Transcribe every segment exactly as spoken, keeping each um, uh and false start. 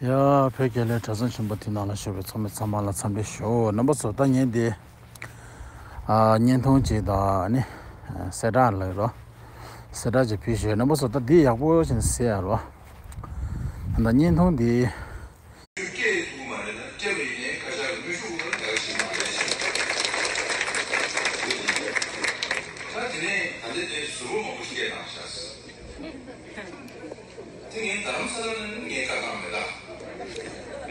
ཡ། བོད་རྒྱལ་ལོའི་གྲྭ་ཚང་ཆེན་པོ་དེའི་ནང་ལ་བཞུགས་པའི་ཚོགས་མི་ཚང་མ་ལ་འཚམས་འདྲི་ཞུ། རྣམ་པ་ཚོ། ད་ངས་འདི་ཨ་བརྙན་ཐུང་ཅིག་དང་ནི་གསལ་བསྒྲགས་ལབ་རོགས། གསལ་བསྒྲགས་ཅིག་ཕུལ་ཞུ། རྣམ་པ་ཚོ། ད་འདི་ཡག་པོ་ཅིག་གཟིགས་ཡ་རོགས། ད་བརྙན་ཐུང་འདི། སྐད་ཐུག་མ་རེད་ན་སྤྲད་པ་ཡིན་ནའི་ཁ་ཤག་གི་ནུས་ཤུགས་ལ་དགའ་ཞིག་མ་རེད་ཤག་ད་དེ་ནས་ད་ལྟའི་དེ་ཟུར་པ་མང་པོ་ཞིག་སྐད་བཏང་ཤག་དེ་ངས་རྡ་རམ་ས་ལ་ནས་ངས་བཀའ་བཏང་མེད་ད།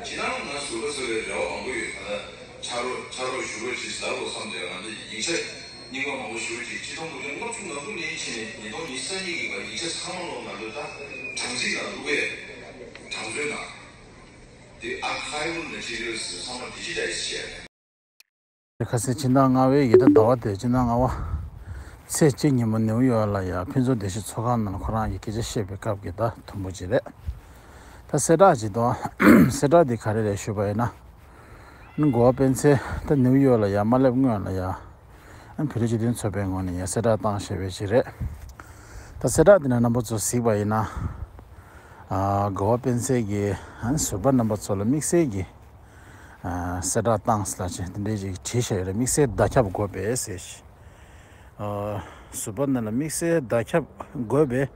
ཇི་ལྟར་ང་ཟུར་པ་ཟེར་བའི་རེ་བ་མང་པོ་ཡོད། ད་ལྟ་ཕྱག་རོགས་ཕྱག་རོགས་ཞུ་རོགས་བྱེད་ཟེར་ལབ་བསམ་བྱས། ང་ཚོ་ཡིག་ཆ་རྙིང་པ་མང་པོ་ཞུ་རོགས་བྱེད། ཆིག་སྟོང་དགུ་བརྒྱ་ལྔ་བཅུ་ང་དགུ་ནས་ཕྱིན་ནས་ཉིས་སྟོང་ཉི་ཤུ་རྩ་གཉིས་ཀྱི་བར་ཡིག་ཆ་ཚང་མ་ལོ་ང་ཚོ་ད་གྲངས་རྩིས་ནང་བླུགས་པའི་གྲངས་ཚོད་ནང་དེ་archival materials ཚང་མ་digitize་བྱས་ནས། ཁ་སང་ཕྱི་ཟླ་ལྔ་པའི་ཡི་ཟླ་ཟླ་བ་དེ་ཕྱི་ཟླ་ལྔ་པ་ཚེས་གཅིག་ཉིན་མོ་ནེའུ་ཡོག་ལ་ཡ་ཕུན་ཚོགས་བདེ་སྐྱིད་ཚོགས་ཁང་ནང་ལ་ཁོ་རང་གི་སྐད་ཆ་བཤད་པའི་སྐབས་ཀྱི་ད་དུམ་བུ་ཅིག་རེད། ད་གསལ་བསྒྲགས་ཅིག་དང་། གསལ་བསྒྲགས་འདི་ག་རེ་རེད་ཞུས་པ་ཡིན་ན། གོ་བ་སྤེལ་ཚེ་ད་ནེའུ་ཡོག་ལ་ཡ་མ་སླེབས་སྔོན་ལ་ཡ་བོད་རིགས་སྤྱི་མཐུན་ཚོགས་པའི་ངོས་ནས་ཡ་གསལ་བསྒྲགས་བཏང་བཞག་པའི་ཅིག་རེད། ད་གསལ་བསྒྲགས་འདི་ནང་རྣམ་པ་ཚོ་གཟིགས་པ་ཡིན་ན། གོ་བ་སྤེལ་ཚེ་གི་ཟུར་པ་རྣམ་པ་ཚོ་ལ་དམིགས་བསལ་གྱི་གསལ་བསྒྲགས་བཏང་ཟེར་ལབ་བྱས་དེ་འདྲའི་ཅིག་བྲིས་བཞག་ཡོད་རེད། དམིགས་བསལ་བརྡ་ཁྱབ་དགོས་པས་ཟེར། ཟུར་པ་ནང་ལ་དམིགས་བསལ་བརྡ་ཁྱབ་དགོས་པས་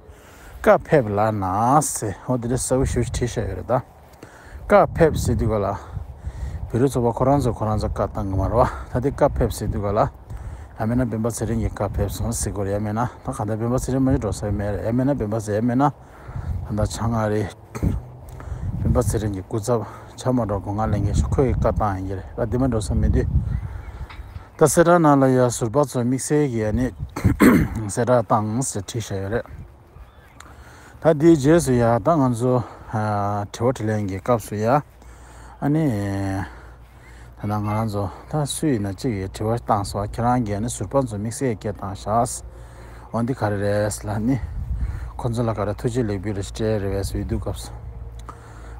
བཀའ་ཕེབས་ལབ་ན་ཟེར། འོ་དེ་འདྲ་གསལ་པོ་ཞེ་པོ་ཅིག་བྲིས་བཞག་ཡོད་རེད་ད། བཀའ་ཕེབས་ཟེར་དུས་ག་ལ། བོད་རིགས་ཚོགས་པ་ཁོ་རང་ཚོ་ཁོ་རང་ཚོ་བཀའ་བཏང་གི་མ་རེད་བ། ད་དེ་བཀའ་ཕེབས་ཟེར་དུས་ག་ལ། ཡང་མིན་ན་སྤེན་པ་ཚེ་རིང་གི་བཀའ་ཕེབས་སོང་ཟེར་དགོས་རེད། ཡང་མིན་ན་ད་གང་ལྟར་སྤེན་པ་ཚེ་རིང་མ་གཏོགས་འགྲོ་ས་མེད་རེད། ཡང་མིན་ན་སྤེན་པ་ཚེ། ཡང་མིན་ན་ད་ལྟ་བྱང་ཨ་རིའི་སྤེན་པ་ཚེ་རིང་གི་སྐུ་ཚབ་བྱ་མ་འགྲོ་སྒོ་ང་ལེན་མཁན་ཞིག་ཁོས་བཀའ་བཏང་ཡིན་གྱི་རེད། ད་འདི་མ་འགྲོ་ས་མེད་དུས། ད་གསལ་བསྒྲགས་ནང་ལ་ཡ་ཟུར་པ་ཚོ་དམིགས་བསལ་གྱི་ཨ་ནི་གསལ་བསྒྲགས་བཏང་ཟེར་བྲིས་བཞག་ཡོད་རེད། ད་དེའི་རྗེས་སུ་ཡ་ད་ང་ཚོ་ཨ་དྲི་བ་དྲིས་ལན་གྱི་སྐབས་སུ་ཡ། ཨ་ནི། ད་ལྟ་ང་རང་ཚོ་ད་སུ་ཡིན་ན་གཅིག་གིས་དྲི་བ་བཏང་སོང་། ཁྱེད་རང་གིས་ཨ་ནི་ཟུར་པ་ཚོ་དམིགས་བསལ་སྐད་བཏང་བཞག་འོ་འདི་ག་རེ་རེད་ལབ་ནི། ཁོ་ཚོ་ལ་ག་རེ་ཐུགས་རྗེ་ལེགས་འབུལ་རེ་སྤྲད་རེ་བས་སུ་ཡི་དུས་སྐབས་སུ།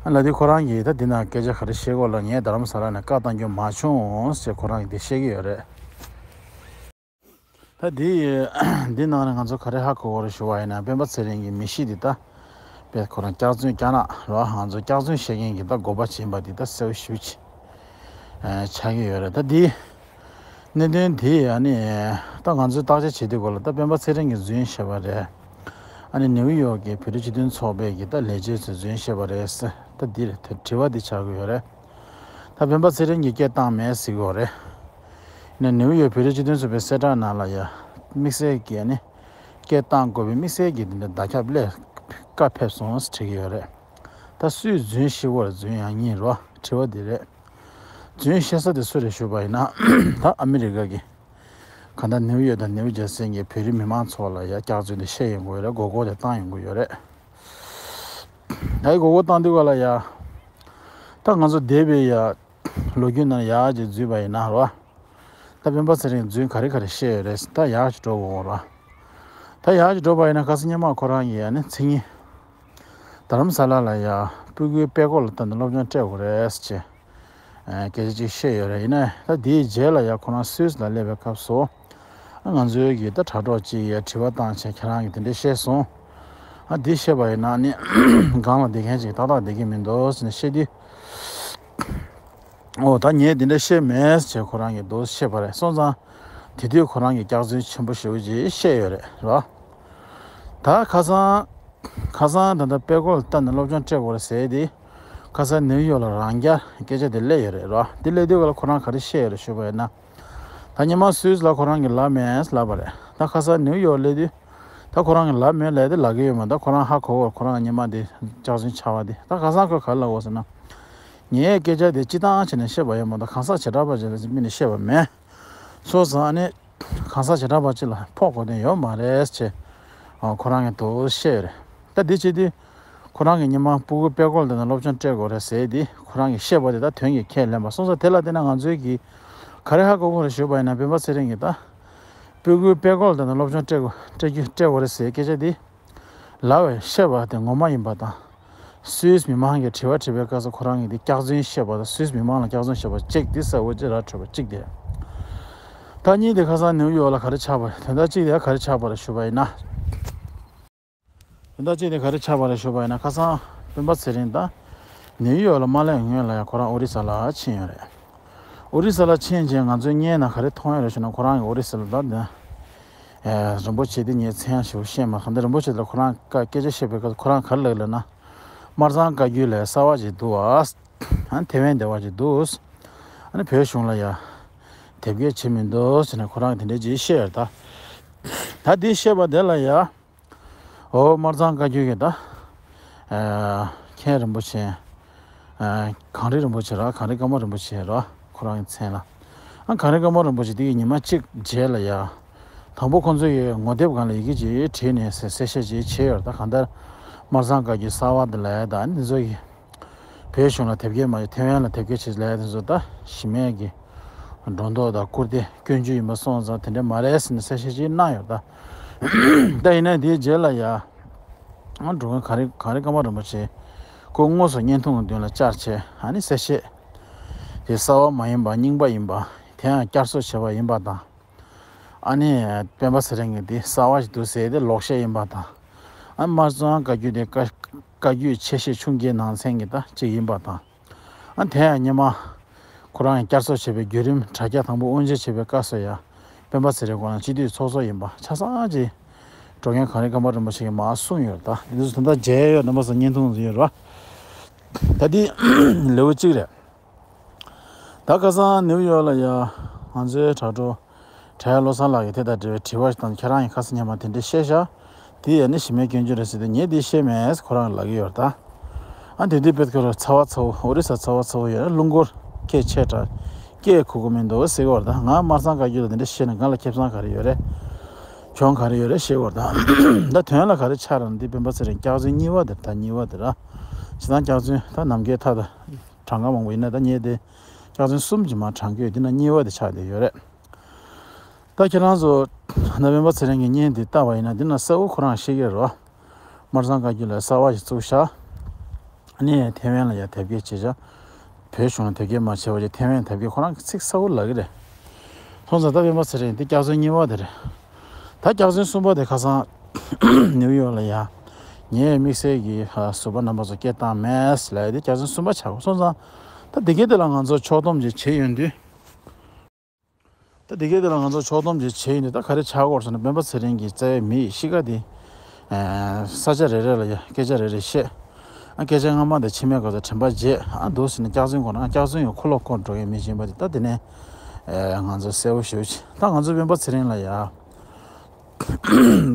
ཨ་ལ་དེ་ཁོ་རང་གིས་ད་འདི་ན་སྐད་ཆ་ག་རེ་བཤད་གོ་ལ། ངས་རྡ་རམ་ས་ལ་ནས་བཀའ་བཏང་རྒྱུ་མ་བྱུང་ཞེས་ཁོ་རང་གིས་དེ་བཤད་ཀྱི་ཡོད་རེད། ད་འདི་འདི་ནང་ནས་ང་ཚོ་ག་རེ་ཧ་གོ་བ་རེད་ཞུ་བ་ཡིན་ན། སྤེན་པ་ཚེ་རིང་གི་མི་གཤིས་འདི་ད་དཔེ་ཁོ་རང་སྐྱག་རྫུན་རྒྱ་ནག་རོ། ང་ཚོ་སྐྱག་རྫུན་བཤད་མཁན་གྱི་ད་དགོས་པ་ཆེན་པ་འདི་ད་གསལ་པོ་ཞེ་པོ་ཅིག་ཆགས་ཀྱི་ཡོད་རེད། ད་འདི་གནད་དོན་འདི་ཨ་ནི་ད་ང་ཚོས་བརྟག་དཔྱད་བྱེད་དུས་སྐོར་ལ་ད་སྤེན་པ་ཚེ་རིང་གིས་རྫུན་བཤད་པ་རེད། ཨ་ནི་ནེའུ་ཡོག་གི་བོད་རིགས་སྤྱི་མཐུན་ཚོགས་པའི་གི་ད་ལས་བྱེད་ཚོས་རྫུན་བཤད་པ་རེད་ཟེར། ད་འདི་རེད། དྲི་བ་འདི་ཆགས་ཀྱི་ཡོད་རེད། ད་སྤེན་པ་ཚེ་རིང་གིས་སྐད་བཏང་མེད་ཟེར་གྱི་ཡོད་རེད། ནས་ནེའུ་ཡོག་བོད་རིགས་སྤྱི་མཐུན་ཚོགས་པའི་གསལ་བསྒྲགས་ནང་ལ་ཡ་དམིགས་བསལ་གྱི་ནི་སྐད་བཏང་དགོས་པའི་དམིགས་བསལ་གྱི་འདི་འདྲ་བརྡ་ཁྱབ་སླེབས། བཀའ་ཕེབས་སོང་ཟེར་བྲིས་ཀྱི་ཡོད་རེད། ད་སུས་རྫུན་བཤད་ཀྱི་ཡོད་རེད། རྫུན་ཡང་ཉིད་རོ། དྲི་བ་འདི་རེད། རྫུན་བཤད་ས་དེ་སུ་རེད་ཞུས་པ་ཡིན་ན། ད་ཨ་མི་རི་ཀ་གི་གང་ལྟར་ནེའུ་ཡོག་དང་ནེའུ་ཇར་སི་གི་བོད་རིགས་མི་མང་ཚོ་ལ་ཡ་སྐྱག་རྫུན་འདི་བཤད་ཡོང་གི་ཡོད་རེད། མགོ་སྐོར་དེ་བཏང་ཡོང་གི་ཡོད་རེད། ད་མགོ་སྐོར་བཏང་དུས་ག་ལ་ཡ། ད་ང་ཚོ་འདས་པའི་ཡ་ལོ་རྒྱུས་ནང་ཡག་ཅིག་འཛུལ་བ་ཡིན་ན་རོ། ད་སྤེན་པ་ཚེ་རིང་རྫུན་ག་རེ་ག་རེ་བཤད་ཡོད་རེད། ད་ཡག་ཅིག་འགྲོ་དགོས་རོ། ད་ཡག་ཅིག་འགྲོ་བ་ཡིན་ན་ཁ་སང་སྔོན་མ་ཁོ་རང་གིས་ཡ་ནི་མཚན་ཉིན་རྡ་རམ་ས་ལ་ལ་ཡ་སྤུ་གུའི་དཔེ་སྐོར་ལ་བལྟས་ནས་སློབ་སྦྱོང་སྤྲད་དགོས་རེད་ཟེར་བྱས། ཨ་སྐད་ཆ་ཅིག་བཤད་ཡོད་རེད། ཡིན་ནའི་ད་དེའི་རྗེས་ལ་ཡ་ཁོ་རང་སུད་སི་ལ་སླེབས་པའི་སྐབས་སུ། ཨ་ང་ཚོའི་གི་ད་དྲ་གྲོགས་ཅིག་ཡ་དྲི་བ་བཏང་བྱས་ཁྱེད་རང་གིས་དེ་འདྲས་བཤད་སོང་། ཨ་འདི་བཤད་པ་ཡིན་ན་ནི་སྒང་ལ་བསྡད་མཁན་ཅིག་ཏག་ཏག་བསྡད་ཀྱི་མི་འདུག་ཟེར་ནས་བཤད་དུས། ཨོ་ད་ངས་འདི་འདྲ་བཤད་མེད་ཟེར་ཁོ་རང་གིས་འདུག་བཤད་པ་རེད། སོང་ཙང་དེ་དུས་ཁོ་རང་གིས་སྐྱག་རྫུན་ཆེན་པོ་ཞེ་པོ་ཅིག་བཤད་ཡོད་རེད་རོ། ད་ཁ་སང་ཁ་སང་ད་ལྟ་དཔེ་སྐོར་ལ་བལྟས་ནས་སློབ་སྦྱོང་སྤྲད་དགོས་རེད་ཟེར་དེ། ཁ་སང་ནེའུ་ཡོག་ལ་རང་རྐྱ་སྐད་ཆ་དེ་སླེབས་ཡོད་རེད་རོ། དེ་སླེབས་དུས་ག་ལ་ཁོ་རང་ག་རེ་བཤད་ཡོད་རེད་ཞུས་པ་ཡིན་ན། ད་སྔོན་མ་སུད་སི་ལ་ཁོ་རང་གིས་ལབ་མེད་ལབ་པ་རེད། ད་ཁ་སང་ནེའུ་ཡོག་སླེབས་དུས། ད་ཁོ་རང་གིས་ལབ་མེད་ལབ་དེ་ལབ་ཀྱི་ཡོད་མ་རེད། ད་ཁོ་རང་ཧ་གོ་གོ་ཁོ་རང་གི་སྔོན་མ་དེ་སྐྱག་རྫུན་ཆགས་པ་དེ། ད་ཁ་སང་ཁོས་ག་རེ་ལབ་གོ་ཟེར་ན། ངའི་སྐད་ཆ་དེ་སྤྱི་བཏང་བྱས་ནས་བཤད་པ་ཡོད་མ་གཏོགས་གང་ཟག་བྱེ་བྲག་པ་ཅིག་ལ་དམིགས་ནས་བཤད་པ་མེད། སོང་ཙང་ཨ་ནི་གང་ཟག་བྱེ་བྲག་པ་ཅིག་ལ་ཕོག་དགོས་དོན་ཡོད་མ་རེད་ཅེས་ཁོ་རང་གིས་འདུག་བཤད་ཡོད་རེད། ད་འདི་བྱེད་དུས་ཁོ་རང་གིས་སྔོན་མ་སྤུ་གུ་དཔེ་སྐོར་དེ་ནས་སློབ་སྦྱོང་སྤྲད་དགོས་རེད་ཟེར་དེ་ཁོ་རང་གིས་བཤད་པ་དེ་ད་དོན་གྱིས་ཁས་ལེན་པ། སོང་ཙང་དེ་ལ་བལྟས་ན་ང་ཚོའི་གིས་ག་རེ་ཧ་གོ་གོ་རེད་ཞུས་པ་ཡིན་ན། སྤེན་པ་ཚེ་རིང་གིས་ད་སྤུ་གུའི་དཔེ་སྐོར་དེ་ནས་སློབ་སྦྱོང་སྤྲད་དགོས་སྤྲད་རྒྱུ་སྤྲད་དགོས་རེད་ཟེར་སྐད་ཆ་དེ། ལབ་པའི་བཤད་པ་དེ་ངོ་མ་ཡིན་པ་དང་། སུད་སི་མི་མང་གིས་དྲི་བ་དྲིས་པའི་སྐབས་སུ་ཁོ་རང་གིས་འདི་སྐྱག་རྫུན་བཤད་པ་དང་སུད་སི་མི་མང་ལ་སྐྱག་རྫུན་བཤད་པ་གཅིག་འདི་གསལ་པོ་ཅིག་ར་འཕྲོད་པ་གཅིག་དེ། ད་གཉིས་དེ་ཁ་སང་ནེའུ་ཡོག་ལ་ག་རེ་ཆགས་པ་རེད། དོན་དག་གཅིག་དེ་ག་རེ་ཆགས་པ་རེད་ཞུ་བ་ཡིན་ན། དོན་དག་གཅིག་དེ་ག་རེ་ཆགས་པ་རེད་ཞུ་བ་ཡིན་ན། ཁ་སང་སྤེན་པ་ཚེ་རིང་དང་ ནིའུ་ཡོག་ལ་མ་སླེབས་སྔོན་ལ་ཡང་ཁོ་རང་ཨོ་རི་ས་ལ་ཕྱིན་ཡོད་རེད། ཨོ་རི་ས་ལ་ཕྱིན་རྗེས་ང་ཚོའི་སྔོན་ན་ག་རེ་མཐོང་ཡོད་རེད་ཞུ་ན། ཁོ་རང་གི་ཨོ་རི་ས་ལ་ད་ནི་ཨེ་རིན་པོ་ཆེ་འདི་ངས་མཚན་ཞིག་བཤད་མ། གང་ལྟར་རིན་པོ་ཆེ་དེ་ལ་ཁོ་རང་སྐད་ཆ་བཤད་པའི་སྐབས་ཁོ་རང་ག་རེ་ལབ་ལབ་ན། སྨར་ཚང་བཀའ་བརྒྱུད་ལ་གསར་པ་ཅིག་འདུག་ཨ། ཨ་ནི་ཐེ་ཝན་སྡེ་བ་ཅིག་འདུག་ཨ་ནི་བོད་གཞུང་ལ་ཡ་དེབ་སྐྱེལ་བྱེད་མི་འདུག་ཟེར་ནས་ཁོ་རང་གིས་དེ་འདྲའི་ཅིག་བཤད་ཡོད་རེད་ད། ད་འདི་བཤད་པ་དེ་ལ་ཡ། ཨོ་སྨར་ཚང་བཀའ་བརྒྱུད་ཀྱི་ད། ཨ་མཁན་རིན་པོ་ཆེ། ཨ་གངས་རི་རིན་པོ་ཆེ་ར། གངས་རི་ཀརྨ་རིན་པོ་ཆེ་ར། ཁོ་རང་གི་མཚན་ལ། ཨ་གངས་རི་ཀརྨ་རིན་པོ་ཆེ་དེ་གི་ཉི་མ་གཅིག་རྗེས་ལ་ཡ། དང་པོ་ཁོང་ཚོ་ཡི་ངོ་དེབ་སྒང་ལ་ཡི་གེ་ཅིག་བྲིས་ནས་གསལ་བཤད་ཅིག་བྱས་ཡོད་རེད་ད། གང་ལྟར་སྨར་ཚང་བཀའ་བརྒྱུད་གསར་པ་དེ་ལ་ཡ་ད་འདི་ཚོ་གི། བོད་གཞུང་ལ་དེབ་སྐྱེལ་མ་བྱས། ཐེ་ཝན་ལ་དེབ་སྐྱེལ་བྱས་ལབ་ཡ་དེ་ཚོ་ད་གཞི་མེད་ཀྱི་སྒྲོ་འདོགས་དང་བཀུར་སྟི་སྐྱོན་བརྗོད་ཡིན་པ་སོང་ཙང་དེ་འདྲ་མ་རེད་ཟེར་ནས་གསལ་བཤད་ཅིག་གནང་ཡོད་ད། ད་ཡིན་ན་དེའི་རྗེས་ལ་ཡ། ཨ་འགྲོ་མཁན་གངས་རི་གངས་རི་ཀརྨ་རིན་པོ་ཆེ་སྐུ་དངོས་སུ་བརྙན་ཐུང་གི་མདུན་ལ་བཅར་བྱས། ཨ་ནི་གསལ་བཤད་དེ་གསར་པ་མ་ཡིན་པ་རྙིང་པ་ཡིན་པ། དེ་ཡང་བསྐྱར་གསོ་བྱས་པ་ཡིན་པ་དང་། ཨ་ནི་སྤེན་པ་ཚེ་རིང་གི་དེ་གསར་པ་ཞིག་འདུག་ཟེར་དེ་ལོག་བཤད་ཡིན་པ་དང་། ཨ་སྨར་ཚང་བཀའ་བརྒྱུད་དེ་བཀའ་བཀའ་བརྒྱུད་ཆེ་བཞེས་ཆུང་བསྐྱེད་ནང་ཚན་གྱི་ད་ཅིག་ཡིན་པ་དང་། ཨ་དེ་ཡང་སྔོན་མ་ཁོ་རང་གིས་བསྐྱར་གསོ་བྱས་པའི་བརྒྱུད་རིམ་དྲ་རྒྱ་དང་པོ་དབུ་འབྱེད་བྱས་པའི་སྐབས་སུ་ཡང་སྤེན་པ་ཚེ་རིང་ཁོ་རང་སྤྱི་འཐུས་ཚོགས་གཙོ་ཡིན་པ་ཆ་ཚང་ཅིག་འགྲོ་མཁན་གངས་རི་ཀརྨ་རིན་པོ་ཆེ་གིས་མར་གསུངས་ཡོད་རེད་ད། འདི་ཚོ་ད་ལྟ་མཇལ་ཡོད། རྣམ་པ་ཚོ་བརྙན་ཐུང་ཚོ་ཡོད་རེད་བ། ད་འདི་ལེའུ་གཅིག་རེད། ད་ཁ་སང་ནིའུ་ཡོག་ལ་ཡ་ང་ཚོའི་དྲ་གྲོགས་བྲག་བློ་བཟང་ལགས་ཀྱིས་དེ་དང་འབྲེལ་བའི་དྲི་བ་ཞིག་བཏང་། ཁྱེད་རང་གིས་ཁ་སང་སྔོན་མ་དེ་འདྲ་བཤད་ཤག་དེ་ཡ་ནི་གཞི་མེད་སྐྱོན་བརྗོད་རེད་ཟེར་ཏེ། ངས་དེ་བཤད་མེད་ཟེར་ཁོ་རང་ལབ་ཀྱི་ཡོད་རེད་ད། ཨ་དེ་དུས་དཔེ་ཁོ་རང་ཚ་བ་ཚ་བོ། ཨོ་རི་ས་ཚ་བ་ཚ་བོ་ཡོད་ན་རླུང་འཁོར་སྐད་ཆེ་དྲགས་སྐད་ཁུག་གི་མི་འདུག་ཟེར་གྱི་ཡོད་རེད་ད། ང་སྨར་ཚང་བཀའ་བརྒྱུད་ལ་དེ་འདྲ་བཤད་ན་ང་ལ་ཁེ་བཟང་ག་རེ་ཡོད་རེད། གྱོང་ག་རེ་ཡོད་རེད་བཤད་ཀྱི་ཡོད་རེད་ད། ད་དོན་ལ་ག་རེ་ཆགས་རེད་ན། འདི་སྤེན་པ་ཚེ་རིང་སྐྱག་རྫུན་གཉིས་པ་དེ་རེད་ད། གཉིས་པ་དེ་ར། སྤྱིར་བཏང་སྐྱག་རྫུན་ད་ནམ་མཁའི་མཐའ་དང་གྲངས་ཀ་མང་པོ་ཡིན་ན། ད་ངས་དེ་སྐྱག་རྫུན་གསུམ་གྱི་མར་དྲངས་ཀྱི་ཡོད། འདི་ན་གཉིས་པ་དེ་ཆགས་བསྡད་ཡོད་རེད། ད་ཁྱེད་རང་ཚོ་ད་སྤེན་པ་ཚེ་རིང་གི་བརྙན་འདི་བལྟས་པ་ཡིན་ན་འདི་ན་གསལ་པོ་ཁོ་རང་བཤད་ཀྱི་རེད་བ། སྨར་ཚང་བཀའ་བརྒྱུད་ལ་གསར་པ་ཞིག་བཙུགས་ཤག་ཨ་ནི་ཐེ་ཝན་ལ་ཡ་དེབ་སྐྱེལ་བྱས་ཤག་བོད་གཞུང་ལ་དེབ་སྐྱེལ་མ་བྱས་པ་བྱས་ཐེ་ཝན་དེབ་སྐྱེལ། ཁོ་རང་གིས་ཚིག་གསལ་པོ་ལབ་ཀྱི་རེད། སོང་ཙང་ད་སྤེན་པ་ཚེ་རིང་འདི་སྐྱག་རྫུན་གཉིས་པ་དེ་རེད། ད་སྐྱག་རྫུན་གསུམ་པ་དེ་ཁ་སང་ནིའུ་ཡོག་ལ་ཡ་ངས་དམིགས་བསལ་གྱི་ཨ་ཟུར་པ་རྣམ་པ་ཚོ་སྐད་བཏང་མེད་ལབ་ཡ་དེ་སྐྱག་རྫུན་གསུམ་པ་ཆགས་ཀྱི་ཡོད། སོང་ཙང་ད་འདི་གའི་དེ་ལ་ང་ཚོ་ཕྱོགས་བསྡོམས་ཅིག་བྱེད་ཡོང་དུས། ད་འདི་གའི་དེ་ལ་ང་ཚོ་ཕྱོགས་བསྡོམས་ཅིག་བྱས་ཡིན་དུས། ད་ག་རེ་ཆགས་ཀྱི་ཡོད་རེད་ཟེར་ན། སྤེན་པ་ཚེ་རིང་གི་རྩ་བའི་མི་ཡི་གཤིས་ཀ་དེ། ཨ་ས་ཆ་རེ་རེ་ལ་ཡ་སྐད་ཆ་རེ་རེ་བཤད། ཨ་སྐད་ཆ་སྔ་མ་དེ་ཕྱི་མའི་སྐབས་སུ་དྲན་པ་བརྗེད། ཨ་འདུག་ཟེར་ནས་སྐྱག་རྫུན་ཁོ་ན་སྐྱག་རྫུན་གྱི་འཁོར་ལོ་བསྐོར་འགྲོ་མཁན་མི་ཞིག་ཡིན་པ་དེ། ད་དེ་ནས་ཨ་ང་ཚོ་གསལ་པོ་ཞེ་པོ་ཅིག་ད་ང་ཚོ་སྤེན་པ་ཚེ་རིང་ལ་ཡ།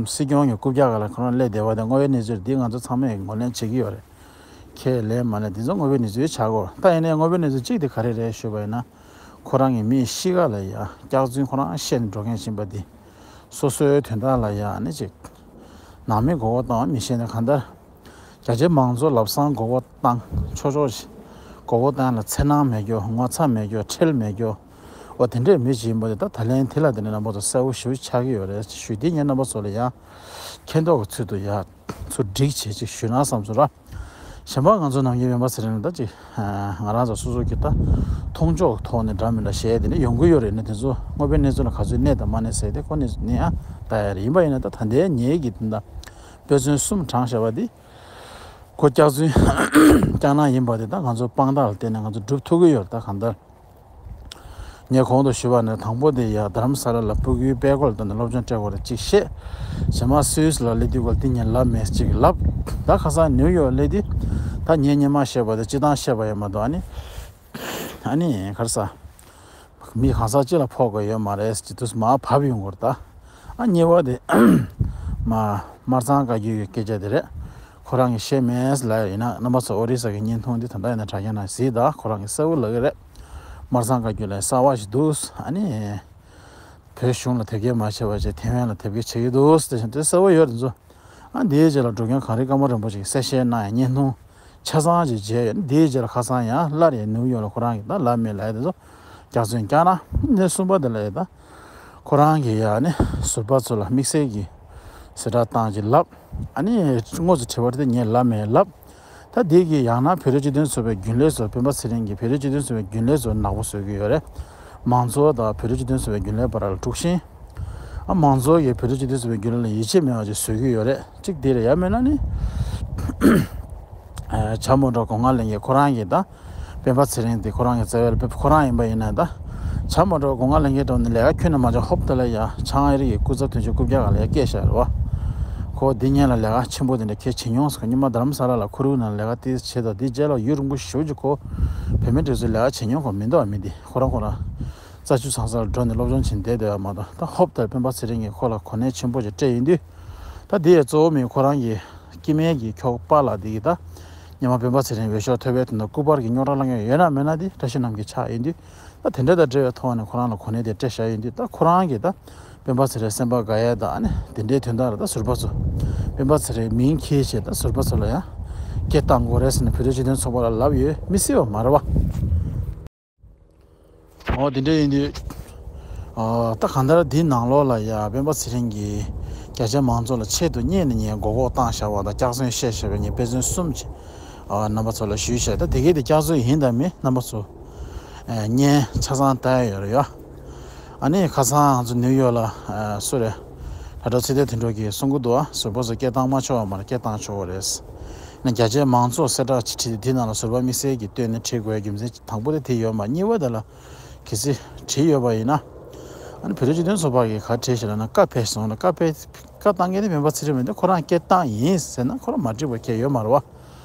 སྲིད་སྐྱོང་གི་རྐུབ་བཀྱག་སྒང་ལ་ཁོ་རང་སླེབས་བསྡད་པ་དེ་དངོས་ཡོད་གནས་ཚུལ་འདི་ང་ཚོ་ཚང་མས་ངོས་ལེན་བྱེད་ཀྱི་ཡོད་རེད། ཁས་ལེན་མ་ལེན་དེ་ཚོ་དངོས་ཡོད་གནས་ཚུལ་ཆགས་ཀྱི་ཡོད་རེད། ད་ཡིན་ནའི་དངོས་ཡོད་གནས་ཚུལ་གཅིག་དེ་ག་རེ་རེད་ཞུས་པ་ཡིན་ན། ཁོ་རང་གི་མིའི་གཤིས་ཀ་ལ་ཡ་སྐྱག་རྫུན་ཁོ་རང་བཤད་ནས་འགྲོ་མཁན་ཡིན་པ་འདི། སོ་སོའི་དོན་དག་ལ་ཡ་ཨ་ནི་ཅིག་ནང་མི་མགོ་སྐོར་གཏོང་བ་མི་ཤེས་ནས། གང་ལྟར་རྒྱ་ཆེ་མང་ཚོགས་ལམ་སང་མགོ་སྐོར་བཏང་ཆོག་ཆོག་ཅིག་མགོ་སྐོར་བཏང་ལ་འཚེར་སྣང་མེད་རྒྱུ། ངོ་ཚ་མེད་རྒྱུ། ཁྲེལ་མེད་རྒྱུ། འོ་དེ་འདྲའི་མི་ཅིག་ཡིན་པ་དེ་ད་ད་ལན་དེ་ལ་དེ་ནས་རྣམ་པ་ཚོ་གསལ་པོ་ཞེ་པོ་ཆགས་ཀྱི་ཡོད་རེད་ཞུས་ཏེ། ངས་རྣམ་པ་ཚོ་ལ་ཡ་མཁྱེན་རྟོགས་ཀྱི་ཚུལ་དུ་ཡ་ཚུར་བསྒྲིགས་བྱས་ཅིག་ཞུས་ན་བསམ་སོང་ར། གཞན་པ་ང་ཚོ་ནམ་རྒྱུན་སྤེན་པ་ཚེ་རིང་ལ་ད་ཅིག་ང་རང་ཚོ་སོ་སོ་གི་ད་མཐོང་ཕྱོགས་ཐོག་ནས་འདྲ་མི་འདྲ་བཤད་དེ་ནས་ཡོང་གི་ཡོད་རེད། ནི་དེ་ཚོ་དངོས་པོའི་གནས་ཚུལ་ལ་ག་ཚོད་གནས་དང་མ་གནས་ཟེར་དེ་ཁོ་ནས་ནས་ཡང་ལྟ་ཡ་རེད། ཡིན་པ་ཡིན་ན་ད་ད་ལྟའི་ངེད་ཀྱི་དེ་འདྲ་དཔེ་མཚོན་གསུམ་དྲངས་བཞག་པ་འདི་ཁོ་སྐྱག་རྫུན་སྐྱག་ནག་ཡིན་པ་དེ་ད་ང་ཚོ་དཔང་རྟགས་ལ་བརྟེན་ནས་ང་ཚོ་སྒྲུབ་ཐུབ་ཀྱི་ཡོད་རེད། ད་གང་ལྟར། ངས་གོང་དུ་ཞུས་པ་ནས་དང་པོ་དེ་ཡ་རྡ་རམ་ས་ལ་ལ་སྤུ་གུའི་དཔལ་སྐོར་ལ་བསྟན་ནས་སློབ་སྦྱོང་སྤྲད་དགོས་རེད་ཅིག་བཤད། གཞན་མ་སུད་སི་ལ་སླེབས་དུས་སྐོར་དེ་ཉིན་ལབ་མེད་ཅིག་ལབ། ད་ཁ་སང་ནིའུ་ཡོག་སླེབས་དུས་ད་ངས་སྔོན་མ་བཤད་པ་དེ་སྤྱིར་བཏང་བཤད་པ་ཡོད་མ་གཏོགས། ཨ་ནི་ཨ་ནི་ག་རེ་ཟ། མི་གང་ཟག་གཅིག་ལ་ཕོག་དགོས་ཡོད་མ་རེད་ཅེས་དུས་མར་བབས་ཡོང་གི་རེད་ད། ཨ་གཉིས་པ་དེ་མ་སྨར་ཚང་བཀའ་བརྒྱུད་ཀྱི་སྐད་ཆ་དེ་རེད། ཁོ་རང་གིས་བཤད་མེད་ལབ་ཡིན་ན། རྣམ་པ་ཚོ་ཨོ་རི་ས་གི་བརྙན་ཐུང་འདི་ད་ལྟ་ཡིན་ན་དྲ་རྒྱ་ནང་གཟིགས་དང་། ཁོ་རང་གིས་གསལ་པོ་ལབ་ཀྱི་རེད། སྨར་ཚང་བཀའ་བརྒྱུད་ལ་གསར་པ་ཞིག་འདུག་ཨ་ནི་བོད་གཞུང་ལ་དེབ་སྐྱེལ་མ་བྱས་པ་བྱས་ཐེ་ཝན་ལ་དེབ་སྐྱེལ་བྱེད་ཀྱི་འདུག་ཟེར་བཞིན་དེ་གསལ་པོ་ཡོད་རེད་ཚོ། ཨ་འདིའི་རྗེས་ལ་འགྲོ་མཁན་གངས་རི་ཀརྨ་རིན་པོ་ཆེ་གིས་གསལ་བཤད་གནང་ཡ་བརྙན་ཐུང་ཆ་ཚང་ཅིག་མཇལ་ཡོད། འདིའི་རྗེས་ལ་ཁ་སང་ཡང་སླར་ཡང་ནིའུ་ཡོག་ལ་ཁོ་རང་གིས་ད་ལབ་མེད་ལབ་ཡ་དེ་ཚོ་སྐྱག་རྫུན་སྐྱག་ནག་ནས་གསུམ་པ་དེ་ལ་ཡ་ད་ཁོ་རང་གིས་ཡ་ནི་ཟུར་པ་ཚོ་ལ་དམིགས་བསལ་གྱི་ཟེར་སྒྲ་བཏང་ཅིག་ལབ། ཨ་ནི་དངོས་སུ་དྲི་བ་དེ་ངས་ལབ་མེད་ལབ། ད་འདི་གི་ཡང་ན་བོད་རིགས་སྤྱི་མཐུན་ཚོགས་པའི་རྒྱུན་ལས་ཚོ་སྤེན་པ་ཚེ་རིང་གིས་བོད་རིགས་སྤྱི་མཐུན་ཚོགས་པའི་རྒྱུན་ལས་ཚོ་ནག་པོ་བཟོ་གི་ཡོད་རེད། མང་གཙོ་དང་བོད་རིགས་སྤྱི་མཐུན་ཚོགས་པའི་རྒྱུན་ལས་བར་ལ་དཀྲུག་ཤིང་། ཨ་མང་གཙོ་གིས་བོད་རིགས་སྤྱི་མཐུན་ཚོགས་པའི་རྒྱུན་ལས་ལ་ཡིད་ཆེས་མེད་པ་ཅིག་བཟོ་གི་ཡོད་རེད། གཅིག་འདི་རེད། ཡང་མིན་ན་ནི་ བྱ་མོ་འགྲོ་སྒོ་ང་ལེན་མཁན་ཁོ་རང་གིས་ད། སྤེན་པ་ཚེ་རིང་དེ་ཁོ་རང་གི་རྩ་བའི་ལ་ཁོ་རང་ཡིན་པ་ཡིན་ན་ད། བྱ་མོ་འགྲོ་སྒོ་ང་ལེན་མཁན་འགྲོ་ནས་ལས་ཀ་ཁྱོན་ནས་མ་བྱས་ཧོབ་ད་ལ་ཡ་ཆང་ཨེ་རི་ཡི་སྐུ་ཚབ་དོན་གཅོད་རྐུབ་བཀྱག་ག་ལ་ཡ་སྐད་བཤད་རེད་བ། ཁོ་འདི་སྔོན་ལ་ལས་ཀ་ཆེན་པོ་དེ་འདྲ་ཁྱེད་བྱེད་མྱོང་ཟེར་གོ། སྔོན་མ་རྡ་རམ་ས་ལ་ལ་ཁུ་རུ་ནང་ལས་ཀ་དེ་བྱེད་དོ། དེ་རྗེས་ལ་ཡུན་རིང་པོ་ཞེ་པོ་ཅིག་ཁོ་བུད་མེད་སྒྲིག་འཛུགས་ལས་ཀ་བྱེད་མྱོང་ཁོ་མི་འདུག་མི་དེ་ཁོ་རང་ཁོ་རང་རྩ་ཆུ་ཚང་ས་ལ་འགྲོ་ནས་སློབ་སྦྱོང་བྱེད་བསྡད་བསྡད་ཡོད་མ་གཏོགས། ད་ཧོབ་ད་སྤེན་པ་ཚེ་རིང་གིས་ཁོ་ལ་གོ་གནས་ཆེན་པོ་ཞིག་སྤྲད་ཡིན་དུས། ད་དེ་ཡི་གཙོ་བོ་མི་ཁོ་རང་གི་སྐྱེ་དམན་གྱི་ཁྱོ་ག་པཱ་ལགས་དེ་གིས་ད་སྔོན་མ་སྤེན་པ་ཚེ་རིང་འོས་ཤོག་ཐོབ་པའི་དོན་དུ་སྐུ་པར་གྱི་རྙོག་དྲ་བསླངས་མཁན་ཡོད་ན་མེད་ན་དེ་བཀྲ་ཤིས་རྣམ་རྒྱལ་ཆགས་ཡིན་དུས། ད་དེ་འདྲ་དང་འབྲེལ་བའི་ཐོག་ནས་ཁོ་རང་ལ་གོ་གནས་དེ་སྤྲད་བཞག་ཡིན་དུས། ད་ཁོ་རང་གིས་ད་སྤེན་པ་ཚེ་རིང་སེམས་པ་དགའ་ཡས་དང་ཨ་ནི་དེ་འདྲའི་དོན་དག་ལ་ད་ཟུར་པ་ཚོ། སྤེན་པ་ཚེ་རིང་མིང་འཁྱེར་བྱས་ད་ཟུར་པ་ཚོ་ལ་ཡང་སྐད་བཏང་དགོས་རེད་ཟེར་ནས་བོད་རིགས་སྤྱི་མཐུན་ཚོགས་པ་ལ་ལབ་ཡོད་མི་སྲིད་པ་མ་རེད་བ། འོ་དེ་འདྲ་ཡིན་དུས། ཨ་ད་གང་ལྟར་འདི་ནང་ལོགས་ལ་ཡ་སྤེན་པ་ཚེ་རིང་གིས་རྒྱ་ཆེ་མང་ཚོགས་ལ་ཆེད་དུ་གཉེར་ནས་ངས་མགོ་སྐོར་བཏང་བཞག་པ་དང་སྐྱག་རྫུན་བཤད་བཞག་པའི་ངས་དཔེ་མཚོན་གསུམ་ཅིག་ཨ་རྣམ་པ་ཚོ་ལ་ཞུས་བཞག་ད་དེ་གས་དེ་སྐྱག་རྫུན་ཡིན་དང་མིན་རྣམ་པ་ཚོ་ཨ་བརྙན་ཆ་ཚང་ལྟ་ཡ་ཡོད་རེད་ཡ། ཨ་ནི་ཁ་སང་ང་ཚོ་ནིའུ་ཡོག་ལ་ཨ་སུ་རེད། དྲ་གྲོགས་ཚེ་བརྟན་དོན་གྲུབ་ཀྱིས་གསུང་གི་འདུག་ཨ་ཟུར་པ་ཚོ་སྐད་བཏང་མ་ཆོག་པ་མ་རེད། སྐད་བཏང་ཆོག་པ་རེད། ན་རྒྱ་ཆེ་མང་ཚོགས་གསལ་བསྒྲགས་ཅིག་བྲིས་ཏེ་དེ་ནང་ལ་ཟུར་པ་དམིགས་བསལ་གྱིས་བཏོན་ནས་བྲིས་དགོས་རྒྱུ་མཚན་དང་པོ་དེ་དེ་ཡོད་མ་གཉིས་པ་དེ་ལ། གལ་སྲིད་བྲིས་ཡོད་པ་ཡིན་ན། ཨ་ནི་བོད་རིགས་སྤྱི་མཐུན་ཚོགས་པ་གིས་ག་བྲིས་ཤག་ལབ་ན་བཀའ་ཕེབས་སོང་ལ་བཀའ་ཕེབས་བཀའ་བཏང་མཁན་དེ་སྤེན་པ་ཚེ་རིང་མིན་འདུག་ཁོ་རང་སྐད་བཏང་ཡིན་ཟེར་ན་ཁོ་རང་མ་བྲིས་པ་ཁྱད་ཡོད་མ་རེད་བ།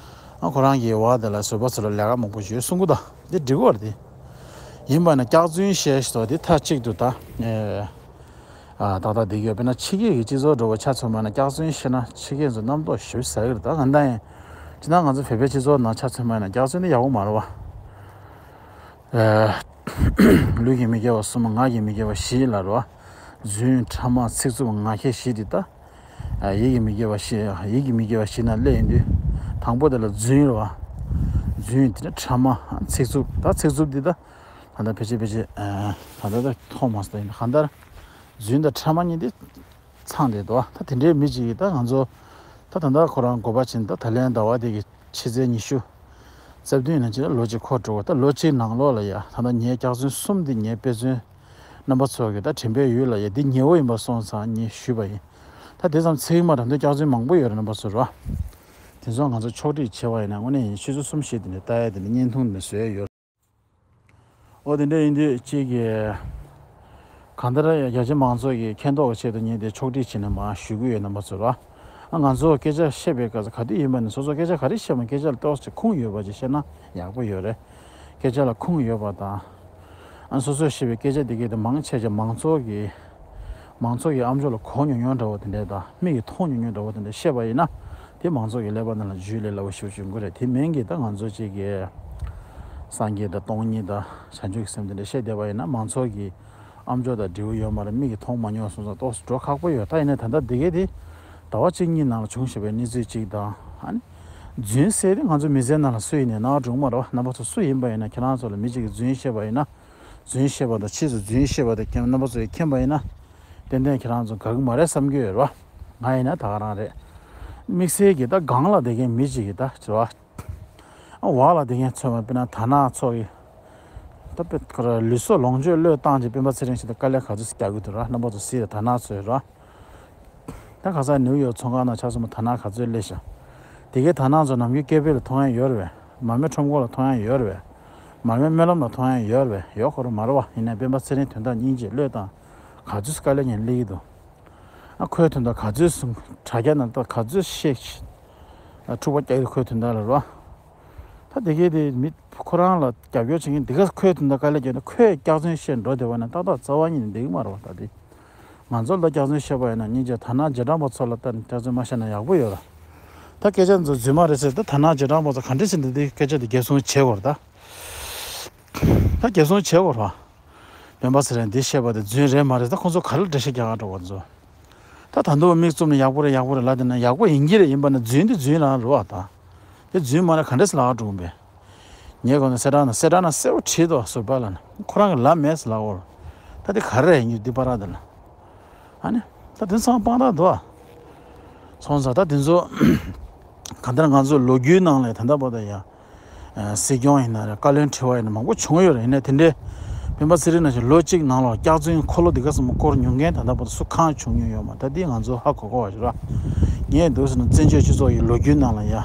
ཨ་ཁོ་རང་གིས་བ་དེ་ལ་ཟུར་པ་ཚོ་ལ་ལས་ཀ་མང་པོ་ཞུས་གསུང་གི་འདུག་འདི་འགྲིག་གི་རེད་དེ། ཡིན་པ་ན་སྐྱག་རྫུན་བཤད་ཞོར་དེ་མཐའ་གཅིག་ཏུ་ད། ཨ་ཏག་ཏག་འདི་ཡོད་དཔེར་ན་ཕྱི་རྒྱལ་གྱི་སྤྱི་ཚོགས་འགྲོ་བ་ཆ་མཚོན་པ་ན་སྐྱག་རྫུན་བཤད་ན་ཕྱི་རྒྱལ་ཚོ་རྣམ་རྟོག་ཞེ་པོ་ཟ་གི་རེད། ད་ང་འདྲ་ཡིན། སྤྱིར་ན་ང་ཚོ་བོད་པའི་སྤྱི་ཚོགས་ནང་ཆ་མཚོན་པ་ཡིན་ན་སྐྱག་རྫུན་དེ་ཡག་པོ་མ་རེད་བ། ཨ་ལུས་ཀྱི་མི་དགེ་བ་གསུམ་ངག་གི་མི་དགེ་བ་བཞི་ལབ་རེད་བ། རྫུན་ཕྲ་མ་ཚིག་རྩུབ་ངག་འཁྱལ་བཞི་དེ་ད། ཡིད་ཀྱི་མི་དགེ་བ་བཞི་ཡིད་ཀྱི་མི་དགེ་བ་བཞི་ནང་སླེབས་ཡིན་དུས། དང་པོ་དེ་ལ་རྫུན་རེད་བ། རྫུན་དེ་ནི་ཕྲ་མ་ཚིག་རྩུབ་ད་ཚིག་རྩུབ་འདི་ད། ད་ལྟ་ཕལ་ཆེར་ཕལ་ཆེར་ད་ལྟ་ད་ཐོག་མ་སོང་ད་ཡིན་གང་ལྟར། རྫུན་དང་ཕྲ་མ་གཉིས་དེ་ཚང་བསྡད་འདུག་ད་དེ་འདྲའི་མི་གཅིག་གིས་ད་ང་ཚོ་ད་ད་ལྟ་ཁོ་རང་དགོས་པ་བྱིན་ད་ད་ལན་ཟླ་བ་དེ་གི་ཕྱི་ཚེས་ཉི་ཤུ་རྩ་བདུན་ནང་ཅིག་ལ་ལོ་གཅིག་འཁོར་འགྲོ་བ་ད་ལོ་གཅིག་ནང་ལོགས་ལ་ཡ་ད་ལྟ་ངས་སྐྱག་རྫུན་གསུམ་འདི་ངས་དཔེ་མཚོན་རྣམ་པ་ཚོ་གི་ད་དྲན་པའི་ཡུལ་ལ་ཡ་འདི་ཉེ་བོ་ཡིན་པ་སོང་ཙང་ངས་ཞུས་པ་ཡིན། ད་དེ་ཙམ་ཚིག་མ་དྲང་དོན་སྐྱག་རྫུན་མང་པོ་ཡོད་རེད་རྣམ་པ་ཚོ་རོ། དེ་ཚོ་ང་ཚོ་ཕྱོགས་སྒྲིག་བྱས་པ་ཡིན་ན་དངོས་གནས་ཡིན་ཆུ་ཚོད་གསུམ་བཞི་དེ་འདྲ་ལྟ་ཡ་དེ་འདྲ་བརྙན་ཐུང་འདི་བཟོས་ཡོད། འོ་དེ་འདྲ་ཡིན་དུས་གཅིག་གིས་གང་ལྟར་རྒྱ་ཆེ་མང་ཚོགས་ཀྱི་མཁྱེན་རྟོགས་ཀྱི་ཆེད་དུ་ངས་དེ་ཕྱོགས་སྒྲིག་བྱས་ནས་མར་ཞུ་གི་ཡོད་རྣམ་པ་ཚོ་ར། ཨ་ང་ཚོ་སྐད་ཆ་བཤད་པའི་སྐབས་སུ་ག་དུས་ཡིན་པ་ནས་སོ་སོ་སྐད་ཆ་ག་རེ་བཤད་མ་སྐད་ཆ་ལ་ཏོག་ཙམ་ཁུངས་ཡོད་པ་ཅིག་བཤད་ན་ཡག་པོ་ཡོད་རེད། སྐད་ཆ་ལ་ཁུངས་ཡོད་པ་དང་། ཨ་སོ་སོས་བཤད་པའི་སྐད་ཆ་དེ་གས་དེ་མང་ཆེ་ཆེ་མང་ཚོགས་ཀྱི་མང་ཚོགས་ཀྱི་ཨམ་ཅོག་ལ་གོ་མྱོང་མྱོང་འདྲ་བོ་དེ་འདྲས་དང་མིག་གིས་མཐོང་མྱོང་མྱོང་འདྲ་བོ་དེ་འདྲས་བཤད་པ་ཡིན་ན། དེ་མང་ཚོགས་ཀྱི་ཀླད་པ་ནང་ལ་འཇུས་ལས་སླ་བོ་ཞེ་པོ་བྱུང་གི་རེད། དེ་མིན་གྱི་ད་ང་ཚོ་གཅིག་གིས་སངས་རྒྱས་དང་སྟོང་ཉིད་དང་བྱང་ཆུབ་ཀྱི་སེམས་དེ་འདྲ་བཤད་བསྡད་པ་ཡིན་ན་མང་ཚོགས་ཀྱི་ཨམ་ཅོག་དང་འབྲས་བུ་ཡོད་མ་རེད། མིག་གིས་མཐོང་མ་མྱོང་སོང་ཙང་ཏོག་ཙམ་འགྲོ་ཁག་པོ་ཡོད། ད་ཡིན་ནའི་ད་ལྟ་འདི་གས་དེ་ཟླ་བ་གཅིག་གཉིས་ནང་ལ་བྱུང་བཞག་པའི་གནས་ཚུལ་གཅིག་དང་ཨ་ནི། རྫུན་ཟེར་དེ་ང་ཚོ་མི་ཚེ་ནང་ལ་སུ་ཡིན་ནའི་སྣང་བ་འགྲོ་གི་མ་རེད་བ། རྣམ་པ་ཚོ་སུ་ཡིན་པ་ཡིན་ན་ཁྱེད་རང་ཚོ་ལ་མི་གཅིག་གིས་རྫུན་བཤད་པ་ཡིན་ན། རྫུན་བཤད་པ་དང་ཕྱིས་སུ་རྫུན་བཤད་པ་དེ་རྣམ་པ་ཚོས་མཁྱེན་པ་ཡིན་ན། ཏན་ཏན་ཁྱེད་རང་ཚོ་དགའ་གི་མ་རེད་བསམ་གྱི་ཡོད་རེད་བ། ང་ཡིན་ན་ད་ག་རང་རེད། དམིགས་བསལ་གྱི་ད་སྒང་ལ་བསྡད་མཁན་མི་གཅིག་གིས་ད་ཟེར་བ། འོག་ལ་བསྡད་མཁན་ཚོས་མ་དཔེར་ན་དར་ནག་ཚོ་གི། ད་དཔེ་ཁ་ར་ལུས་སྲོག་ལོངས་སྤྱོད་བློས་བཏང་བྱས་སྤེན་པ་ཚེ་རིང་ཞིག་ད་དཀའ་ལས་ག་ཚོད་རྒྱག་གི་འདུག་ར། རྣམ་པ་ཚོ་སྲིད་ད་དར་ནག་ཚོས་ར། ད་ཁ་སང་ནིའུ་ཡོག་ཚོང་ཁང་ནང་ཆ་མཚོན་ན་དར་ནག་ག་ཚོད་སླེབས་ཤག་དེ་གའི་དར་ནག་ཚོ་ནམ་རྒྱུན་སྐད་འབོད་ལ་མཐོང་ཡ་ཡོད་རེད་པས། མར་མེ་ཁྲོམ་སྐོར་ལ་མཐོང་ཡ་ཡོད་རེད་པས། མར་མེ་སྨོན་ལམ་ལ་མཐོང་ཡ་ཡོད་རེད་པས། ཡོད་ཁོ་རང་མ་རེད་པ། ཡིན་ནའི་སྤེན་པ་ཚེ་རིང་དོན་དག་སྙིང་རྗེ་བློས་བཏང་ག་ཚོད་དཀའ་ལས་ངན་སླེབས་ཀྱི་འདུག་ཨ་ཁོའི་དོན་དག་ག་ཚོད་གསུང་དྲ་རྒྱ་ནང་ད་ག་ཚོད་བཤད། ཨ་འཁྲུག་པ་རྒྱག་གི་ཁོའི་དོན་དག་ལ་རེད་པ། ད་དེ་གའི་དེ་མི་ཁོ་རང་ལ་རྒྱབ་སྐྱོར་བྱེད་མཁན་འདི་ག་ཁོའི་དོན་དག་དཀའ་ལས་བརྒྱབ་ན་ཁོས་སྐྱག་རྫུན་བཤད་འགྲོ་བསྡད་པ་ན་ཏག་ཏག་རྩ་བ་ཉིད་ནས་འགྲིག་གི་མ་རེད་པ། ད་དེ་ང་ཚོ་ལ་སྐྱག་རྫུན་བཤད་པ་ཡིན་ན་སྙིང་རྗེ་དར་ནག་རྗེས་འབྲང་པ་ཚོ་ལ་ལྟ་ནས་སྐྱག་རྫུན་མ་བཤད་ན་ཡག་པོ་ཡོད་ར། ད་སྐད་ཆ་ཚོ་རྫུན་མ་རེད་ཟེར་ད་དར་ནག་རྗེས་འབྲང་པ་ཚོ་ག་འདྲ་ཟེར་འདི་འདི་སྐད་ཆ་འདི་འགེབས་སྲུང་བྱེད་དགོས་ར་ད། ད་འགེབས་སྲུང་བྱེད་དགོས་ར། སྤེན་པ་ཚེ་རིང་འདི་བཤད་པ་དེ་རྫུན་རེད་མ་རེད་ད་ཁོང་ཚོ་ག་རེ་འགྲེལ་བཤད་རྒྱག་ག་འགྲོ་བ་ཚོ། ད་ད་དུང་མིག་བཙུམ་ནས་ཡག་པོ་རེད་ཡག་པོ་རེད་ལབ་བསྡད་ན་ཡག་པོ་ཡིན་གྱི་རེད། ཡིན་པ་ན་རྫུན་འདི་རྫུན་རང་རེད་པ་ད། དེ་རྫུན་མ་རེད་ག་འདྲས་ལབ་ག་འགྲོ་གི་ཡིན་པས། ངས་གོ་ན་གསལ་བསྒྲགས་ན་གསལ་བསྒྲགས་ན་གསལ་པོ་བྲིས་འདུག་ཟུར་པ་ལ་ན་ཁོ་རང་གི་ལབ་མེད་ཟེར་ལབ་འོར། ད་དེ་ག་རེ་རེད་ངས་འདི་པ་ར་དེ་ལ། ཨ་ནི། ད་དེ་ཚང་སྤང་ཐག་འདུག་ཨ། སོང་ཙང་ད་དེ་ཚོ། གང་ལྟར་ང་ཚོ་ལོ་རྒྱུས་ནང་ལ་ད་ལྟ་བར་དུ་ཡ། སྲིད་སྐྱོང་ཡིན་ན་རེད་བཀའ་བློན་ཁྲི་པ་ཡིན་ན་མང་པོ་བྱུང་ཡོད་རེད། ཡིན་ནའི་དེ་འདྲའི། སྤེན་པ་ཚེ་རིང་ནང་བཞིན་ལོ་གཅིག་ནང་ལ་སྐྱག་རྫུན་འཁོར་ལོ་འདི་ག་ཙམ་བསྐོར་མྱོང་མཁན་ད་ལྟ་བར་དུ་སུ་གང་བྱུང་མྱོང་ཡོད་མ་ད་འདི་ང་ཚོ་ཧ་གོ་གོ་བ་ཞིག་ར། ངས་འདུག་ཟེར་ན་བཙན་བྱོལ་སྤྱི་ཚོགས་ཀྱི་ལོ་རྒྱུས་ནང་ལ་ཡ།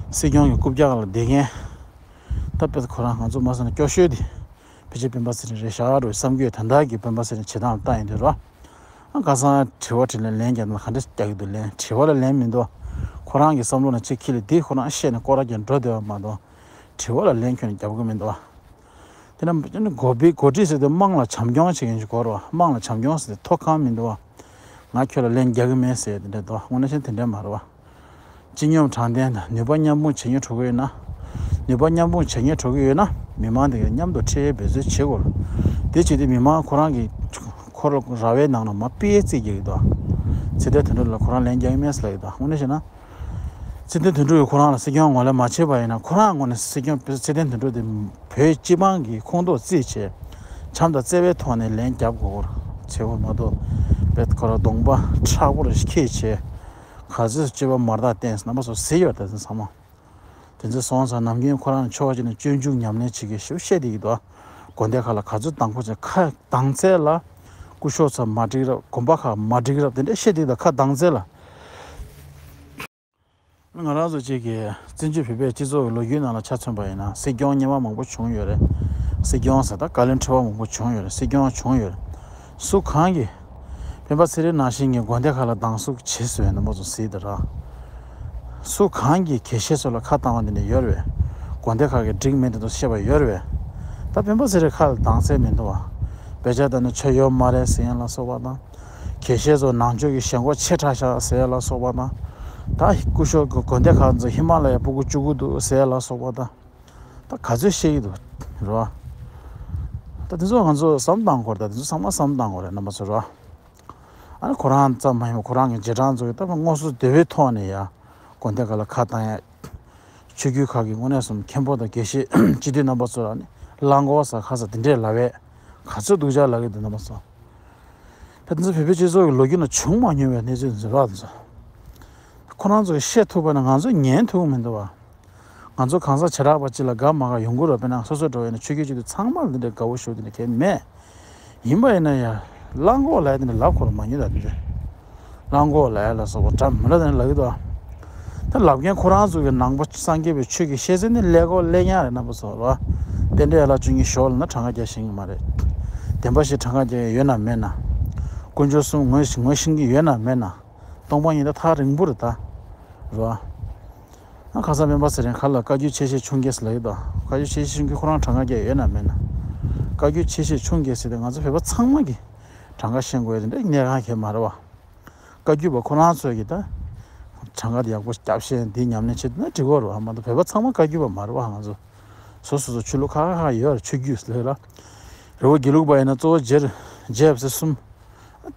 སྲིད་སྐྱོང་གི་རྐུབ་བཀྱག་ལ་བསྡད་མཁན། ད་དཔེ་ཁོ་རང་ང་ཚོ་མ་ཟེར་ན་སྐྱོ་ཤོས་དེ་ཕལ་ཆེར་སྤེན་པ་ཚེ་རིང་རེད་ཤག་རོ་བསམ་གྱི་ཡོད། ད་ལྟ་གི་སྤེན་པ་ཚེ་རིང་བྱེད་སྟངས་ལ་ལྟ་ཡིན་དུས་རོ། ཨ་ཁ་སང་དྲི་བ་དྲིས་ལན་ལན་རྒྱག་ན་ག་འདྲ་རྒྱག་གི་འདུག་ལན་དྲི་བ་ལ་ལན་མི་འདུག་ཁོ་རང་གི་བསམ་བློ་ནང་ཅིག་ཁྱི་ལ་འདི་ཁོ་རང་བཤད་ནས་སྐོར་ར་རྒྱག་འགྲོ་བསྡད་པ་མ་གཏོགས་དྲི་བ་ལ་ལན་ཁྱོན་ནས་རྒྱབ་གི་མི་འདུག་དེ་ནས་འགོ་སྤི་འགོ་ཁྲིད་ཟེར་དུས་དམངས་ལ་བྱམས་སྐྱོང་བྱེད་མཁན་ཞིག་དགོས་རེད་བ། དམངས་ལ་བྱམས་སྐྱོང་ཟེར་དུས་ཐོག་ཁང་མི་འདུག་བ། ང་ཁྱོད་ལ་ལན་རྒྱག་གི་མེད་ཟེར་དེ་འདྲ་འདུག་དངོས་གནས་བྱས་ན་དེ་འདྲ་མ་རེད་བ། སྤྱི་སྙོམས་དྲང་བདེན་དང་ནུས་པ་མཉམ་སྤུངས་བྱེད་སྙིང་བྲོ་གི་ཡོད་ན། ནུས་པ་མཉམ་སྤུངས་བྱེད་སྙིང་བྲོ་གི་ཡོད་ན་མི་མང་དེ་ག་མཉམ་དུ་འཕྲད་འབད་རྩོལ་བྱེད་དགོས་རེད། དེ་བྱེད་དུས་མི་མང་ཁོ་རང་གི་ཁོ་ར་ར་བའི་ནང་ལ་མ་དཔེ་རྩིས་རྒྱག་གི་འདུག་ཚེ་བརྟན་དོན་གྲུབ་ལ་ཁོ་རང་ལན་རྒྱག་གི་མེད་ཟེར་ལབ་ཀྱི་འདུག་དངོས་གནས་བྱས་ན། ཚེ་བརྟན་དོན་གྲུབ་ཀྱིས་ཁོ་རང་ལ་སྲིད་སྐྱོང་ངོས་ལེན་མ་བྱས་པ་ཡིན་ན་ཁོ་རང་ངོས་ནས་སྲིད་སྐྱོང་ཚེ་བརྟན་དོན་གྲུབ་དེ་བོད་སྤྱི་དམངས་ཀྱི་ཁོངས་གཏོགས་རྩིས་བྱས། བྱམས་དང་བརྩེ་བའི་ཐོག་ནས་ལན་རྒྱབ་དགོས་སྐོར་བྱེད་དགོས་མ་གཏོགས་དཔེ་ཁོ་རང་གདོང་པ་མཁྲེགས་པོ་རེ་ཞིག་ཁྱེར་བྱས། ག་ཚོད་སྤྱོད་པ་མ་རྟག་བསྟན་རྣམ་པ་ཚོ་ཟེར་ཡོད་རེད། ད་ཚང་མ་དེ་ཚོ་སོང་ཙང་ནམ་རྒྱུན་ཁོ་རང་ནས་ཕྱོགས་གཅིག་ནས་སྤྱོད་འཇུག་ཉམས་ལེན་བྱེད་ཀྱི་ཞུ་བཤད་བསྡད་ཀྱི་འདུག་དགོན་སྡེ་ཁག་ལ་ག་ཚོད་དང་པོ་བྱས་ཁ་གདངས་ཚད་ལ་སྐུ་ཞབས་ཚོ་མ་འགྲིག་རབས། དགོན་པ་ཁག་མ་འགྲིག་རབས་དེ་འདྲ་བཤད་བསྡད་ཀྱི་འདུག་ཁ་གདངས་ཚད་ལ། ང་རང་ཚོ་གཅིག་གིས་བཙན་བྱོལ་བོད་པའི་སྤྱི་ཚོགས་ཀྱི་ལོ་རྒྱུས་ནང་ལ་ཆ་མཚོན་པ་ཡིན་ན་སྲིད་སྐྱོང་སྔོན་མ་མང་པོ་བྱུང་ཡོད་རེད། སྲིད་སྐྱོང་ཟེར་ད་བཀའ་བློན་ཁྲི་པ་མང་པོ་བྱུང་ཡོད་རེད། སྲིད་སྐྱོང་བྱུང་ཡོད་རེད། སུ་གང་གིས་སྤེན་པ་ཚེ་རིང་ནང་བཞིན་གྱི་དགོན་སྡེ་ཁག་ལ་སྡང་ཟུག་བྱེད་སྲོལ་ཡོད་ན་མོ་ཚོ་ཟེར་དེ་ར། སུ་གང་གིས་དགེ་བཤེས་ཚོ་ལ་ཁ་བཏང་བ་འདི་འདྲ་ཡོད་རེད་པས། དགོན་སྡེ་ཁག་གི་འགྲིག་མེད་འདི་ཚོ་བཤད་པ་ཡོད་རེད་པས། ད་སྤེན་པ་ཚེ་རིང་ཁ་ལ་སྡང་ཚད་མི་འདུག་བ། བེ་ཅག་ད་ནི་ཆོས་ཡོད་མ་རེད་ཟེར་ཡན་ལ་སོགས་པ་དང་། དགེ་བཤེས་ཚོ་ནང་ཆོས་ཀྱི་ཞེན་ཁོག་ཆེ་དྲགས་ཤག་ཟེར་ཡ་ལ་སོགས་པ་དང་། ད་སྐུ་ཞབས་ཀྱི་དགོན་སྡེ་ཁག་ཚོ་ཧི་མ་ལ་ཡ་སྤུ་གུ་བཅུ་དགུ་འདུག་ཟེར་ཡ་ལ་སོགས་པ་དང་། ད་ག་ཚོད་བཤད་ཀྱི་འདུག་རེད་བ། ད་དེ་ཚོ་ང་ཚོ་བསམ་བཏང་དགོས་རེད། ད་དེ་ཚོ་ཚང་མ་བསམ་བཏང་དགོས་རེད་རྣམ་པ་ཚོ་རེད་བ། ཨ་ནི་ཁོ་རང་ཙམ་མ་ཡིན་པར་ཁོ་རང་གི་རྗེས་འབྲང་ཚོ་གི་ད་དངོས་སུ་སྡེ་བའི་ཐོག་ནས་ཡ་དགོན་སྡེ་ཁག་ལ་ཁ་བཏང་ཡ། ཆོས་བརྒྱུད་ཁག་གི་དངོས་གནས་སུ་མཁན་པོ་དང་དགེ་བཤེས་སྤྱི་འཐུས་རྣམ་པ་ཚོ་ལ་ནི་གླང་གོག་ཟ་ཁ་ཟ་དེ་འདྲས་ལབ་པས་ག་ཚོད་སྡུག་ཅག་ལབ་ཀྱི་འདུག་རྣམ་པ་ཚོ། ད་དེ་ཚོ་བོད་པའི་སྤྱི་ཚོགས་ཀྱི་ལོ་རྒྱུས་ནང་བྱུང་མ་མྱོང་བའི་གནས་ཚུལ་འཛིན་རག་དེ་ཚོ། ཁོ་རང་ཚོ་གིས་བཤད་ཐུབ་པ་ན་ང་ཚོ་ཉན་ཐུབ་ཀྱི་མི་འདུག་བ། ང་ཚོ་གང་ཟག་བྱེ་བྲག་པ་གཅིག་ལ་དགའ་མ་དགའ་ཡོང་གི་རེད། དཔེར་ན་སོ་སོ་འགྲོ་ཡིན་ན་ཆོས་བརྒྱུད་སྤྱི་འཐུས་ཚང་མ་ལ་འདི་འདྲའི་དགའ་བོ་ཞུ་དེ་འདྲ་གལ་མེད། ཡིན་པ་ཡིན་ན་ཡང་གླང་གོག་ལབ་ཡ་དེ་འདྲ་ལབ་ཁོ་རང་མ་ཉན་ད་དེ་འདྲ། གླང་གོག་ལབ་ཡ་ལ་སོགས་པ་འདྲ་མི་འདྲ་དེ་འདྲ་ལབ་ཀྱི་འདུག་ཨ། ད་ལབ་མཁན་ཁོ་རང་ཚོ་གི་ནང་པ་སངས་རྒྱས་པའི་ཆོས་ཀྱི་བཤད་ཚུལ་ནི་ཀླད་ཀོར་ཀླད་རྙིང་རེད་རྣམ་པ་ཚོ་རེད་བ། རྟེན་འབྲེལ་ཡན་ལག་བཅུ་གཉིས་ཞོག་ལབ་ན་གྲངས་ཀ་རྒྱག་ཤེས་ཀྱི་མ་རེད། བདེན་པ་བཞི་གྲངས་ཀ་རྒྱག་ཡ་ཡོད་ན་མེད་ན། དཀོན་མཆོག་གསུམ་ངོས་ངོས་ཤེས་ཀྱི་ཡོད་ན་མེད་ན། སྟོང་པ་ཉིད་ད་ཐག་རིང་པོ་རེད་ད། རེད་བ། ཨ་ཁ་སང་སྤེན་པ་ཚེ་རིང་ཁ་ལ་བཀའ་བརྒྱུད་ཆེ་ཤོས་ཆུང་གེ་ཟེར་ལབ་ཡོད་དོ། བཀའ་བརྒྱུད་ཆེ་ཤོས་ཆུང་གེ་ཁོ་རང་གྲངས་ཀ་རྒྱག་ཡོད་ན་མེད་ན། བཀའ་བརྒྱུད་ཆེ་ཤོས་ཆུང་གེ་ཟེར་ཏེ་ང་ཚོ་བོད་པ་ཚང་མ་གི་གྲངས་ཀ་ཤེས་དགོས་ཡ་དེ་འདྲ་གནད་འགག་གང་ཡང་མ་རེད་བ། བཀའ་བརྒྱུད་པ་ཁོ་རང་ཚོས་ཀྱི་ད་གྲངས་ཀ་དེ་ཡག་པོ་རྒྱབ་ཤེས་འདི་ཉམས་ལེན་བྱེད་ཐུབ་ན་འགྲིག་གི་རེད་བ། མ་གཏོགས་བོད་པ་ཚང་མ་བཀའ་བརྒྱུད་པ་མ་རེད་བ། ང་ཚོ་སོ་སོ་སོ་ཆོས་ལུགས་ཁག་ཁག་ཁག་ཡོད་རེད། ཆོས་བརྒྱུད་ཟེར་ལ་རི་བོ་དགེ་ལུགས་པ་ཡིན་ན་གཙོ་བོ་རྗེ་རྗེ་ཡབ་སྲས་གསུམ།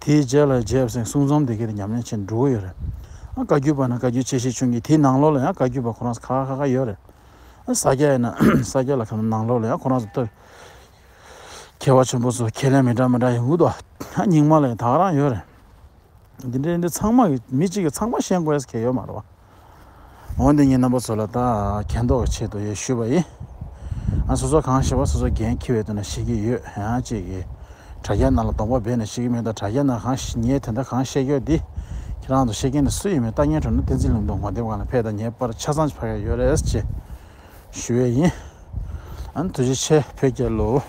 དེའི་རྗེས་ལ་རྗེ་ཡབ་སྲས་གསུང་རྩོམ་དེ་གའི་ཉམས་ལེན་བྱེད་འགྲོ་གི་ཡོད་རེད། ཨ་བཀའ་བརྒྱུད་པ་ན་བཀའ་བརྒྱུད་ཆེ་ཤོས་ཆུང་གེ་དེའི་ནང་ལོགས་ལ་ཡང་བཀའ་བརྒྱུད་པ་ཁོ་རང་ཁག་ཁག་ཁག་ཡོད་རེད། ཨ་ས་སྐྱ་ཡིན་ན་ས་སྐྱ་ལ་ཁ་ནང་ལོགས་ལ་ཡང་ཁོ་རང་ཚོ་ལྟར་མཁས་པ་ཆེན་པོ་ཚོ་ཁས་ལེན་མི་འདྲ་མི་འདྲ་ཡོང་གི་འདུག་ཨ་རྙིང་མ་ལ་ཡང་ད་ག་རང་ཡོད་རེད། འདི་འདྲའི་འདི་ཚང་མ་གི་མི་གཅིག་གིས་ཚང་མ་ཤེས་དགོས་ཡ་གལ་ཡོད་མ་རེད་བ། འོན་ཏེ་ངས་རྣམ་པ་ཚོ་ལ་ད་མཁྱེན་རྟོགས་ཀྱི་ཆེད་དུ་ཡོད་ཞུས་པ་ཡིན། ཨ་སོ་སོ་གང་ཤེས་པ་སོ་སོ་འགན་འཁྱེར་བའི་དོན་ལ་ཤེས་ཀྱི་ཡོད། ཡང་གཅིག་གིས་དྲ་རྒྱ་ནང་ལ་གདོང་པ་སྦས་ནས་ཤེས་ཀྱི་མེད། ད་དྲ་རྒྱ་ནང་གང་ཤེས་ངས་དེ་འདྲ་གང་བཤད་ཀྱི་ཡོད་འདི། ཁྱེད་རང་ཚོ་ཤེས་མཁན་དེ་སུ་ཡིན་མིན་ལྟ་ཉན་འགྲོ་ན་བསྟན་འཛིན་ལུང་སྟོང་ངོ་དེབ་སྒང་ལ་ཕེབས་དང་ངའི་པར་ཆ་ཚང་ཕ་གི་ཡོད་རེད་ཅེས་ཞུ་ཡས་ཡིན། ཨ་ནི་ཐུགས་རྗེ་ཆེ། བོད་རྒྱལ་ལོ།